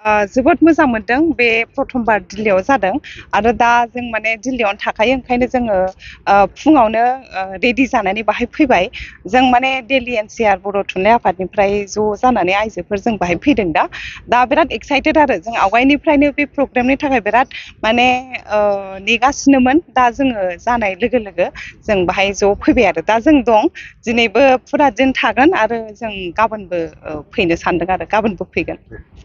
जोबोद मोजां मोनदों बे प्रथमबार दिल्लीयाव जादों आरो दा जों माने दिल्लीयावनो थाखायो ओंखायनो जोङो फुङावनो रेडि जानानै बाहाय फैबाय जों माने दिल्ली एनसिआर बर' थुनलाइ आफादनिफ्राय ज' जानानै आइजोफोर जों बाहाय फैदों दा बिराद एक्साइटेड आरो जों आवगायनिफ्रायनो बे प्रग्रामनि थाखाय बिराद माने नेगासिनोमोन दा जोङो जानाय लोगो लोगो जों बाहाय ज' फैबाय आरो दा जों दं दिनैबो फुरा दिन थागोन आरो जों गाबोनबो फैनो सानदों आरो गाबोनबो फैगोन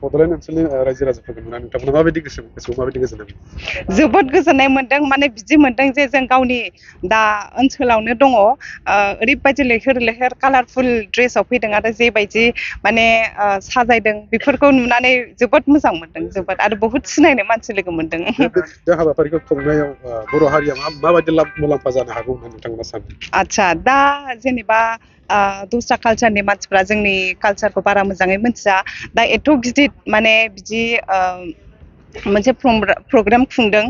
बड'लेण्ड ओनसोलनि रायजो राजाफोरखौ नुनानै नोंथांमोना माबायदि गोसोआव माबायदि गोजोननाय मोनदों? जोबोद गोजोननाय मोनदों माने बिदि मोनदों जे जों गावनि दा ओनसोलावनो दङ ओरैबायदि लैहोर लैहोर कालारफुल ड्रेसाव फैदों आरो जेबायदि माने साजायदों बेफोरखौ नुनानै जोबोद मोजां मोनदों जोबोद आरो बहुद सिनायनाय मानसि लोगो मोनदों बे हाबाफारिखौ खुंनायाव बर' हारिया माबायदि मुलाम्फा जानो हागौ होननानै नोंथांमोना सानो? आदसा दा जेनेबा दस्रा कालचारनि मानसिफ्रा जोंनि कालचारखौ बारा मोजाङै मिथिया दा एथ' गिदिर माने बिदि मोनसे प्रग्राम खुंदों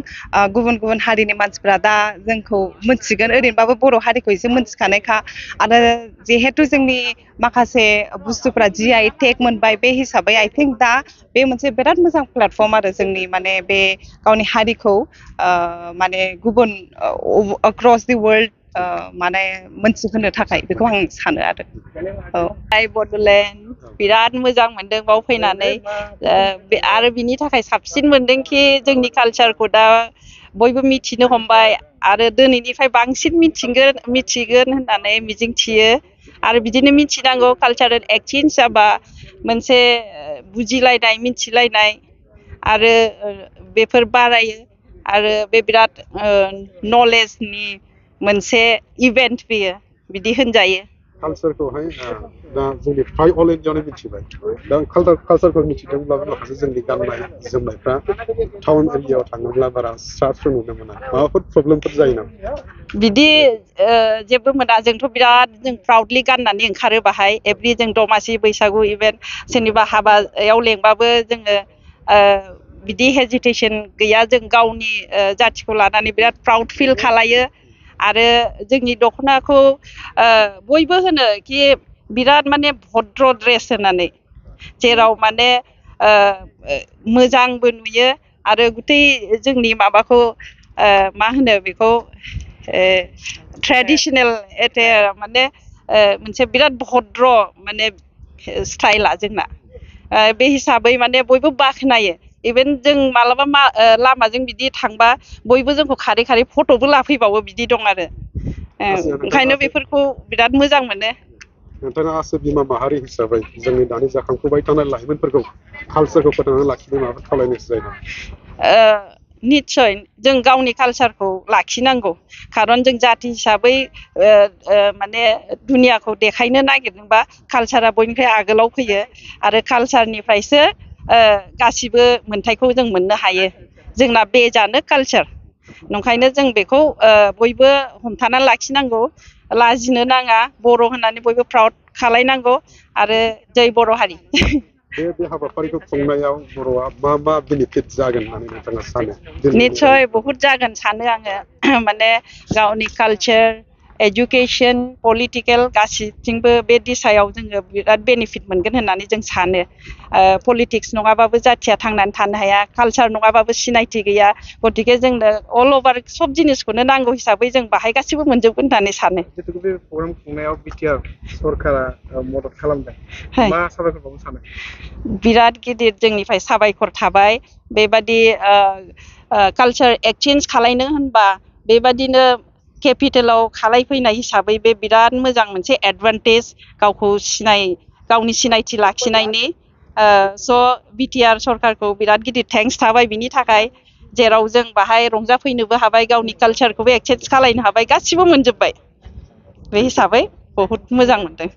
गुबुन गुबुन हारिनि मानसिफ्रा दा जोंखौ मिथिगोन ओरैनोबाबो बर' हारिखौ एसे मिथिखानायखा आरो जिहेथु जोंनि माखासे बुस्थुफ्रा GI टेग मोनबाय बे हिसाबै आइ थिंक दा बे मोनसे बिराद मोजां प्लेटफर्म आरो जोंनि माने बे गावनि हारिखौ माने गुबुन अक्रस दि वर्ल्ड माने मोनथिहोनो थाखाय बेखौ आं सानो आरो बड'लेण्ड बिराद मोजां मोनदों बाव फैनानै आरो बिनि थाखाय साबसिन मोनदोंखि जोंनि कालचारखौ दा बयबो मिथिनो हमबाय आरो दिनैनिफ्राय बांसिन मिथिगोन होननानै मिजिंथियो आरो बिदिनो मिथिनांगौ कालचारेल एक्सचेन्ज जाबा मोनसे बुजिलायनाय मिथिलायनाय आरो बेफोर बारायो आरो बे बिराद नलेजनि मोनसे इभेन्ट बेयो बिदि होनजायो कालचारखौहाय दा जोंनि फ्राय अल इन्डियावनो मिथिबाय दा कालचारखौ मिथिदोंब्लाबो माखासे जोंनि गाननाय जोमनायफ्रा टाउन एरियायाव थाङोब्ला बारा स्राफ नुनो मोना माबाफोर प्रब्लेमफोर जायो नामा? बिदि जेबो मोना जोंथ' बिराद जों प्राउडलि गाननानै ओंखारो बाहाय एभ्रि जों दमासि बैसागु इभेन्ट सोरनिबा हाबायाव लेंबाबो जोङो बिदि हेजिटेसन गैया जों गावनि जाथिखौ लानानै बिराद प्राउड फिल खालायो आरो जोंनि दख'नाखौ बयबो होनो कि बिराद माने भद्र ड्रेस होननानै जेराव माने मोजांबो नुयो आरो गुतै जोंनि माबाखौ मा होनो बेखौ ट्रेडिसनेल माने मोनसे बिराद भद्र माने स्टाइला जोंना बे हिसाबै माने बयबो बाख्नायो इभेन जों मालाबा लामाजों बिदि थांबा बयबो जोंखौ खारै खारै फट'बो लाफैबावो बिदि दं आरो ओंखायनो बेफोरखौ बिराद मोजां मोनो नोंथाङा आसो बिमा माहारि हिसाबै जोंनि दानि जाखांफुबाय थानाय लाइमोनफोरखौ कालचारखौ फोथांनानै लाखिनो माबाफोर खावलायनो जायो निस्सय जों गावनि कालचारखौ लाखिनांगौ खारन जों जाथि हिसाबै माने दुनियाखौ देखायनो नागिरदोंबा कालचारा बयनिफ्राय आगोलाव फैयो आरो कालचारनिफ्रायसो गासिबो मोनथायखौ जों मोननो हायो जोंना बेजआनो कालचार नंखायनो जों बेखौ बयबो हमथानानै लाखिनांगौ लाजिनो नाङा बर' होननानै बयबो प्राउड खालायनांगौ आरो जै बर' हारि बे हाबाफारिखौ खुंनायाव बर'आ मा बेनिफिट जागोन होननानै नोंथाङा सानो? निस्सय बहुद जागोन सानो आङो माने गावनि कालचार एजुकेसन पलिटिकेल गासैथिंबो बे दिसायाव जोङो बिराद बेनिफिट मोनगोन होननानै जों सानो पलिटिक्स नङाबाबो जाथिया थांनानै थानो हाया कालचार नङाबाबो सिनायथि गैया गतिके जोंनो अल अभार सब जिनिसखौनो नांगौ हिसाबै जों बाहाय गासिबो मोनजोबगोन होननानै सानो जिहेतु बे प्रग्राम खुंनायाव बिटिआर सरकारा मदद खालामदों मा साबायखर बावनो सानो? बिराद गिदिर जोंनिफ्राय साबायखर थाबाय बेबादि कालचार एक्सचेन्ज खालायनो होनबा बेबादिनो केपिटेलाव खालायफैनाय हिसाबै बे बिराद मोजां मोनसे एडभान्टेज गावनि सिनायथि लाखिनायनि स' बिटिआर सरकारखौ बिराद गिदिर थेंक्स थाबाय बिनि थाखाय जेराव जों बाहाय रंजाफैनोबो हाबाय गावनि कालचारखौबो एक्सचेन्ज खालायनो हाबाय गासिबो मोनजोब्बाय बे हिसाबै बहुद मोजां मोनदों